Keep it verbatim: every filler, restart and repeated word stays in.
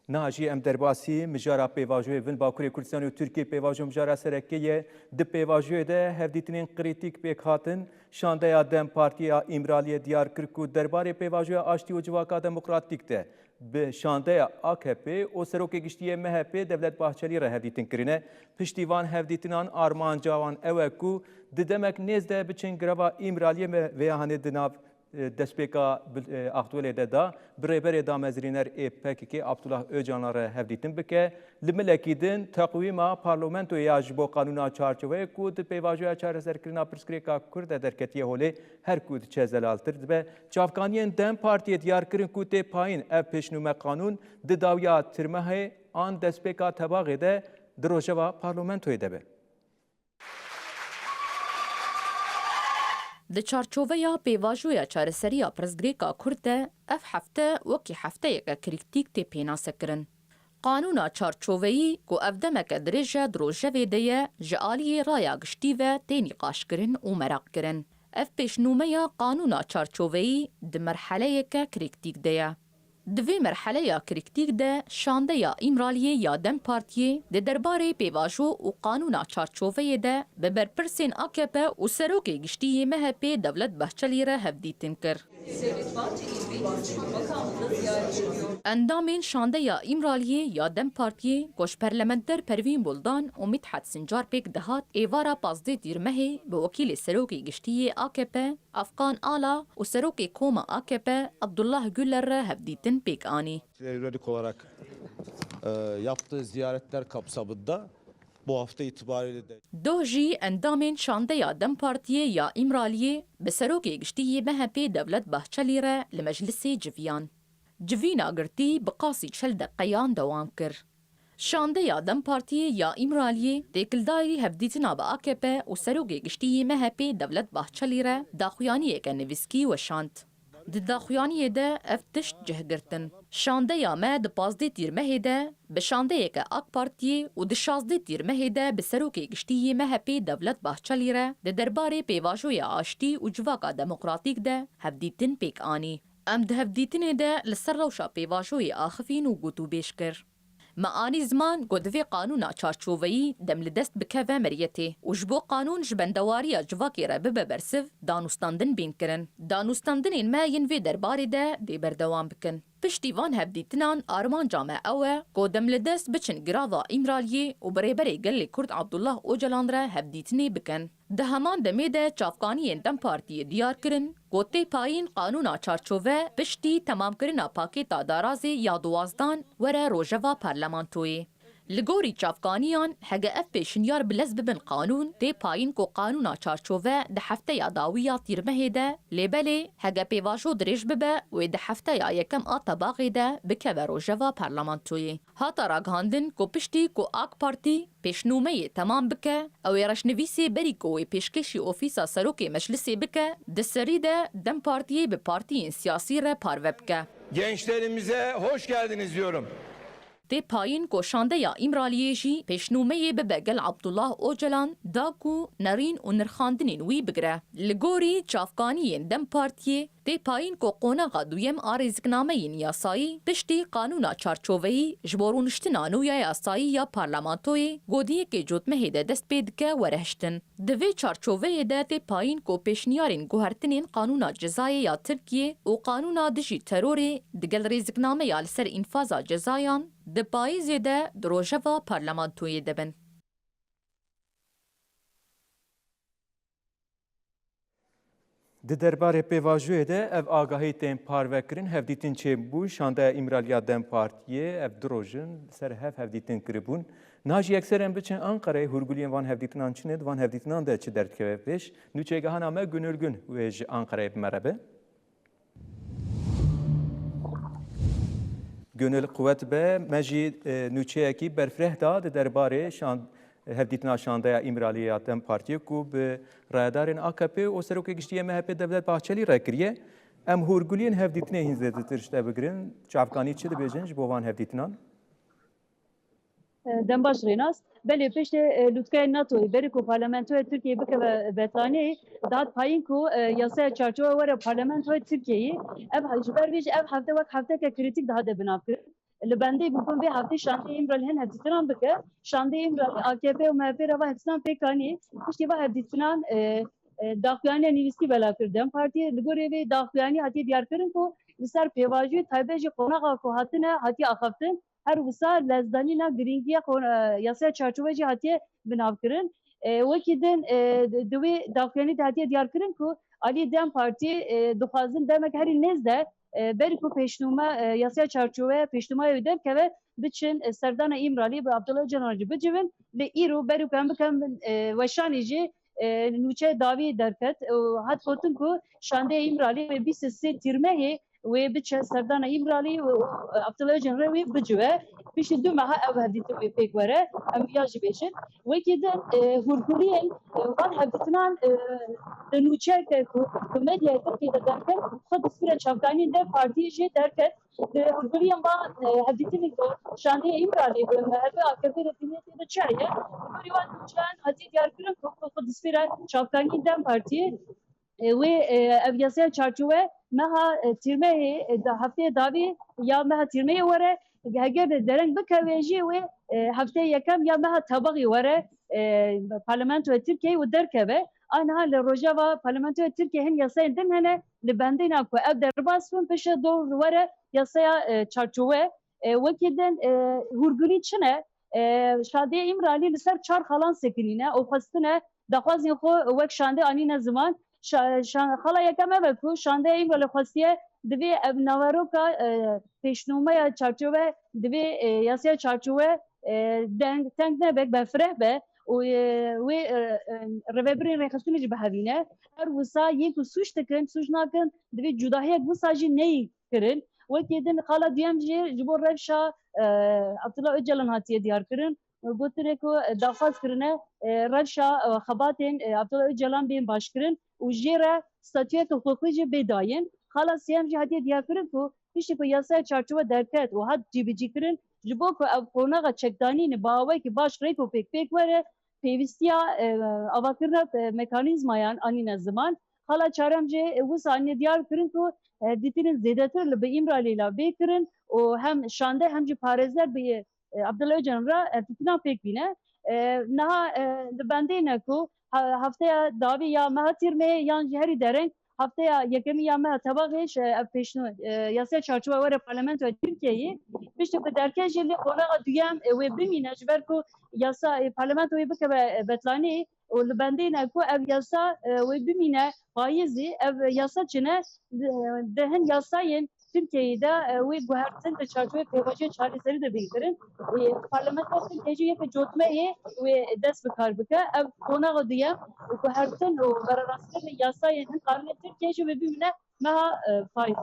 Niha jî em derbasî mijara pêvajoyê vin Bakurê Kurdistanê û Tirkiyê pêvajo mijara sereke ye. Di pêvajoyê de hevdîtinên krîtîk pêk hatin. Şandeya DEM Partî ya Îmraliyê diyar kir ku derbarê pêvajoya aştî û civaka demokratîk de bi şandeya A K P û Serokê Giştî yê M H P Devlet Bahçelî re hevdîtin kirine. Piştî van hevdîtinan armanca wan ew e ku di demek nêz de biçin greva Îmraliyê me vêya hanê di nav, e, destpêka bil-, e, Axtwelê de da bi rêberê damezrîner ê P K K Abdullah Ocalan re hevdîtin bike. Li milekî din teqwîma parlamentoyê ya ji bo qanûna çarçoveyê ku di pêvajoya çareserkirina pirsgirêka Kurd de derketiye holê her ku diçe zelaltir dibe. Çavkaniyên DEM Partiyê diyar kirin ku tê payîn ev pêşnûme qanûn di dawiya tirmehê an destpêka tebaxê de di rojeva parlamentoyê de be. Di çarçoveya pêvajoya çareseriya pirsgirêka Kurd de ev hefte wekî hefteyeke krîtîk tê pênasekirin. Qanûna çarçoveyî ku ev demeke dirêj e di rojevê de ye, ji aliyê raya giştî ve tê nîqaşkirin û meraqkirin. Ev pêşnûmeya qanûna çarçoveyî di merheleyeke krîtîk de ye. Di vê merheleya krîtîk de şandeya Îmraliyê ya DEM Partiyê di derbarê pêvajo û qanûna çarçoveyê de bi berpirsên A K P û Serokê Giştî yê M H P Devlet Bahçelî re hevdîtin kir. Endamên şandeya Îmraliyê ya DEM Partiyê ku ji parlamenter Pervîn Buldan û Mithat Sincar pêk dihat, êvara pazdeh Tîrmehê bi wekîlê Serokê Giştî yê A K P Afgan Ala û Serokê Koma A K P Abdullah Güler re hevdîtin pêk anî. Periyodik olarak, e, yaptığı ziyaretler kapsamında bu hafta itibariyle de Doh jî endamên şandeya DEM Partiyê ya Îmraliyê bi Serokê Giştî yê M H P Devlet Bahçelî re li meclisê civiyan. Civîna girtî bi qasî çil deqeyan dewam kir. Şandeya DEM Partiyê ya Îmraliyê têkildarî hevdîtina bi A K P û Serokê Giştî yê M H P Devlet Bahçelî re daxuyaniyeke nivîskî weşand. Di daxuyaniyê de ev tişt cih girtin. Şandeya me di pazdeh Tîrmehê de bi şandeyeke AK Partiyê û di şazdeh Tîrmehê de bi Serokê Giştî yê M H P Devlet Bahçelî re di derbarê pêvajoya aştî û civaka demokratîk de hevdîtin pêk anî. Em di hevdîtinê de li ser rewşa pêvajoyê axifîn û gotûbêj kir. Me anî ziman ku divê qanûna çarçoveyî demlidest bikeve meriyetê û ji bo qanûn ji bendewariya civakê re bibe bersiv, danûstandin bên kirin. Danûstandinên me yên vê derbarê de dê berdewam bikin. Piştî van hevdîtinan armanca me ew e ku demlidest biçin girava Îmraliyê û bi Rêberê Gelê Kurd Abdullah Ocalan re hevdîtinê bikin. Di heman demê de çavkaniyên DEM Partiyê diyar kirin ku tê payîn qanûna çarçove piştî temamkirina pakêta darazê ya duwazdan were rojeva parlamentoyê. Li gorî çavkaniyan, hege ev pêşinyar bi lez bibin qanûn, tê payîn ku qanûna çarçove di hefteya dawî ya Tîrmehê de, lê belê hege pêvajo dirêj bibe, wê di hefteya yekem a Tebaxê de bikeve rojeva parlamentoyê. Hate ragihandin ku piştî ku AK Partî pêşnûmeyê temam bike, ew ê reşnivîsê berî ku wê pêşkêşî ofîsa Serokê Meclisê bike, di serî de DEM Partiyê bi partiyên siyasî re parve bike. Gençlerimize hoş geldiniz diyorum. Tê payîn ku şandeya Îmraliyê jî pêşnûmeyê bibe gel Abdullah Ocalan da ku nerîn û nirxandinên wî bigire. Li gorî çavkaniyên DEM Partiyê, tê payîn ku qonaxa duyem a rêziknameyên yasayî piştî qanûna çarçoveyî ji bo rûniştina nû ya yasayî ya parlamentoyê ku di yekê Cotmehê de dest pê dike were hiştin. Di vê çarçoveyê de tê payîn ku pêşniyarên guhertinên qanûna cezayê ya Tirkiyê û qanûna dijî terorê digel rêziknameya li ser înfaza cezayan di payîzê de di rojeva parlamentoyê de bin. Di derbarê pêvajoyê de ev agahî tên parvekirin, hevdîtin çêbû, şandeya Îmraliya DEM Partiyê ev du roj in li ser hev hevdîtin kiribûn. Niha jî yekser em biçin Anqereyê, hûrguliyên van hevdîtinan çi ne, di van hevdîtinan de çi derdikeve pêş? Nûçegehana me Gunul Gun wê ji Anqereyê bi me re be. Gunul, quwet be. Me jî, e, nûçeyekî berfireh da di derbarê şan-, hevdîtina şandeya Îmraliyê ya DEM Partiyê ku bi rayedarên A K P û Serokê Giştî yê M H P Devlet Bahçelî re kiriye. Em hûrguliyên hevdîtinê hîn zêdetir ji te bigirin. Çavkanî çi dibêjin ji bo van hevdîtinan? E, dem baş Rênas. Belê, piştê, e, lûtkeyên NATOyê, berî ku parlamentoya Tirkiyeyê bikeve betaniyê, dihat payîn ku, e, yasaya çarçowe were parlamentoya Tirkiyeyê. Ev, ji ber vê jî ev hefte wek hefteke krîtîk dihate binavkirin. Li bendê bûbûn vê heftê şandeyê Îmralî hin hevdîtinan bike. Şandeyê Îmralî A K P û M H P re va hevdîtinan pêk anî. Piştî va hevdîtinan, e, e, daxuyaniya nivîskî belav kir DEM Partiyê. Li gorî vê daxuyanî hatiye diyarkirin ku li ser pêvajoyê taybet jî qonaxa ku hatine hatiye axaftin. Her wisa lezdanîna girîngiya qon-, e, yasaya çarçove jî hatiye binavkirin. E, wekî din, e, di, di wê daxuyanî de hatiye diyarkirin ku alî DEM Partî, e, dixwazin demek herî nêz de, e, berî ku pêşnûme, e, yasaya çarçove, pêşnûmeya wê derkeve, biçin, e, serdana Îmralî bi Abdullah Ocalan jî bicivin. Lê îro berî ku em bikin, e, weşanê jî, e, nûçe dawî derket û hat gotin ku şandeyê Îmralî wê bîst û sê Tîrmehê wê biçe serdana Îmralî û, û Abdullah Ocalan re wê bicive. Piştî du meha ev hevdîtin wê pêk were, em ya jî bêjin. Wekî din, e, hûrguliyên, e, van hevdîtinan, e, di nûçeyeke ku, ku medyaya Tirkiyê de derket, xwe destûra çavkanî DEM Partiyê jê derket. Di hûrguliyên van, e, hevdîtinên ku şandeyê Îmralî bi M H P A K P re tînê tê de çi heye? Li gorî wan nûçeyan hatiye diyarkirin ku, ku xwe destûra çavkanî DEM Partiyê, e, wê, e, ev yasaya çarçove meha, e, Tîrmehê, e, da hefteyê dawî ya meha Tîrmehê were, heger de dereng bikeve jî wê, e, hefteyê yekem ya meha Tebaxê were, e, Parlamentoya Tirkiyeyê û derkeve. Aniha li Rojava Parlamentoya Tirkiyeyê hin yasayên din hene, li bendêna ku ev derbas bin, piştre dor were yasaya, e, çarçove. E, wekî din, e, hûrgulî çi ne? E, şandeyê Îmralî li ser çar xalan sekinîne û xwestine daxwazên xwe wek şande anîne ziman. Şa-, şa-, xala yekem ev e ku şandeya Îmralî xwestiye divê ev naveroka, e, pêşnûmeya çarçove, divê, e, yasaya çarçove, e, deng, teng nebe, berfireh be û, e, wê, e, e, rêvebirên rêxistinê jî bihevîne. Her wisa yên ku sûc dikin, sûc nakin, divê cudahiyek wisa jî neyê kirin. Wekî din xala duyem jî ji bo rewşa, e, Abdullah Ocalan hatiye diyar kirin. Gotinê ku daxwaz kirine, e, rewşa, e, xebatên, e, Abdullah Ocalan bên başkirin û jê re statuyeke hiqûqî jî bê dayîn. Xala sêyem jî hatiye diyarkirin ku piştî ku yasaya çarçove derket û hat cîbicîkirin, ji bo ku ev qonaxa çekdanînê bi awayekî baş rêk û pêk pêk were, pêwîstiya, e, avakirina, e, mekanîzmayan anîne ziman. Xala çarem jî, e, wisa anîne diyar kirin ku hevdîtinên zêdetir li bi Îmralî la bê kirin û hem şande hem jî parêzer bi, e, Abdullah Ocalan re hevdîtina pêk bîne. E, niha, e, li bendê ne ku ha-, hefteya dawî ya meha Tîrmehê yan jî herî dereng hefteya yekemî ya meha Tebaxê, e, ev pêşnû, e, yasaya çarçove were Parlamentoya Tirkiyeyê. Piştî ku derket jî lê qonaxa duyem, e, wê bimîne, ji ber ku yasa, e, parlamento wê bikeve, e, betlanî û li bendê ne ku ev yasa, e, wê bimîne payîzî. Ev yasa çi ne? Di, di hin yasayên Tirkiyeyê de, e, wê guhertin di çarçovê pêvajoya çareserî de bê kirin. E, Parlamentoya Tirkiyeyê jî yeke cotmeyê wê dest bi kar bike. Ev qonaxa duyem, guhertin û vererast kirinê yasayên hin qanûnên Tirkiyeyê jî wê bimîne meha, e, payîz.